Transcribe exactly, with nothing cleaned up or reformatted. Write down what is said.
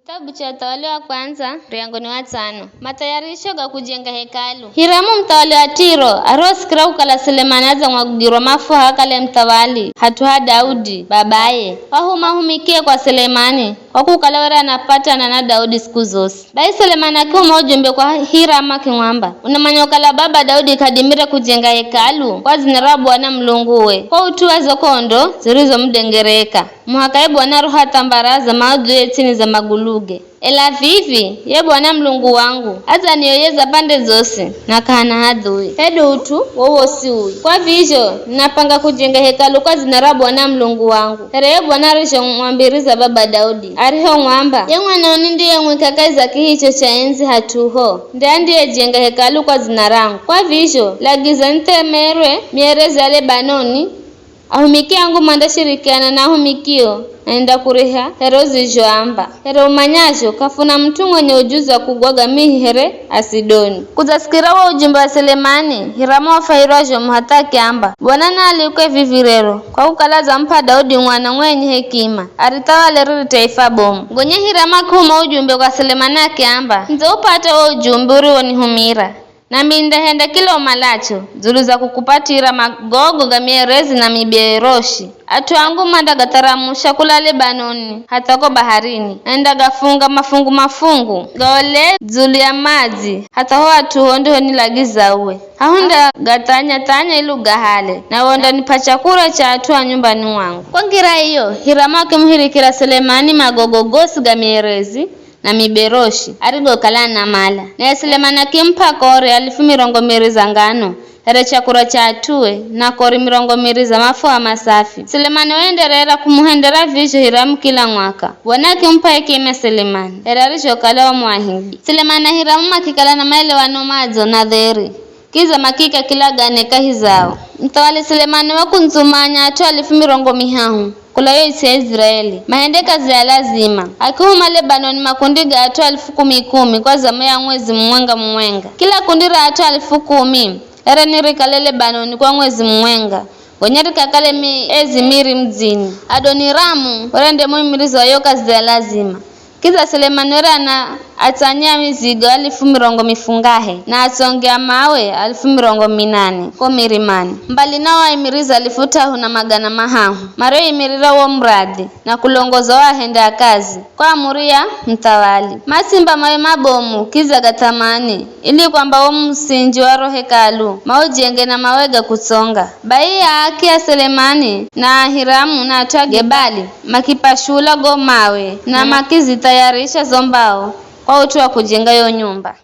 Kitabu cha Wathawali wa Kwandza, muryango ni wa tsano. Mathayarisho ga kujenga hekalu. Hiramu muthawali wa Tiro arihosikira kukala Selemani adzamwagukirwa mafuha akale muthawali hat'u ha Daudi, babaye, wahuma ahumikie kwa Selemani, kwa kukala were anapatana na Daudi siku zosi. Bai Selemani akihuma ujumbe kwa Hiramu akimwamba, "Unamanya kukala baba Daudi k'adimire kujenga hekalu kwa dzina ra Bwana Mulunguwe, kwa ut'u wa zo kondo zirizomudengereka, muhaka ye Bwana aruha thambaraza maudhuye ts'ini za maguluge. Ela vivi, ye Bwana Mulungu wangu adzanioyeza pande zosi, na k'ahana hadhui. Hedu ut'u wowosi uyu. Kwa vizho, ninapanga kujenga hekalu kwa dzina ra Bwana Mulungu wangu, here ye Bwana arizhomwambiriza baba Daudi, arihomwamba, 'Ye mwanoni ndiye mwika kahi za kihicho cha endzi hat'uho, nde andiyejenga hekalu kwa dzina rangu.' Kwa vizho, lagiza nithemerwe mierezi ya Lebanoni, ahumikie angu mandashirikiana na ahumikio, na nindakuriha here uzhizhoamba. Here umanyazho, k'afuna mut'u mwenye ujuzi wa kugwaga mihi here Asidoni." Kudzasikira wo ujumbe wa Selemani, Hiramu wafwahirwa zhomu hatha akiamba, "Bwana naalikwe vivi rero, kwa kukala adzamup'a Daudi mwana mwenye hekima, arithawale riri taifa bomu." Gonya Hiramu akihuma ujumbe kwa Selemani akiamba, "Nidzaupata wo ujumbe uriwonihumira. Nami nindahenda kila umalacho dzulu za kukupatira magogo ga mierezi na miberoshi. At'u angu mandagatharamusha kula Lebanoni hatha ko baharini, na nindagafunga mafungu-mafungu gaole dzulu ya madzi hatha ho at'u ho ndiho nilagiza uwe. Haho ndagathanya-thanya ili ugahale, na wo ndanip'a chakura cha at'u a nyumbani mwangu." Kwa ngira iyo, Hiramu akimuhirikira Selemani magogo gosi ga mierezi na miberoshi arigokala anamala. Naye Selemani akimup'a kori alifu mirongo miri za ngano here chakura cha at'ue, na kori mirongo miri za mafuha masafi. Selemani waenderera kumuhendera vizho Hiramu kila mwaka. Bwana akimup'a hekima Selemani, here arizhokala wamuahidi. Selemani na Hiramu makikala na maelewano madzo na dheri. Kidza makika kilagane kahi zao. Muthawali Selemani wakundzumanya at'u alifu mirongo mihahu kula yo its'i ya Iziraeli, mahende kazi ya lazima. Akihuma Lebanoni makundi ga at'u alifu kumi kumi kwa zamu ya mwezi mumwenga mumwenga. Kila kundi ra at'u alifu kumi, here nirikale Lebanoni kwa mwezi mumwenga, gonya rikakale miezi miri mudzini. Adoniramu were nde muimirizi wa yo kazi ya lazima. Kidza Selemani were ana atsanya mizigo alifu mirongo mifungahe, na atsongi a mawe alifu mirongo minane ko mirimani, mbali na o aimirizi alifu t'ahu na magana mahahu, marioimirira wo muradhi, na kulongoza o ahenda a kazi, kwa amuri ya muthawali. Matsimba mawe mabomu kidza ga thamani, ili kwamba wo musinji wa ro hekalu maujenge na mawe ga kutsonga. Bai aaki a Selemani na a Hiramu na at'u a Gebali makipashula go mawe, na makizithayarisha zo mbao kwa ut'u wa kujenga yo nyumba.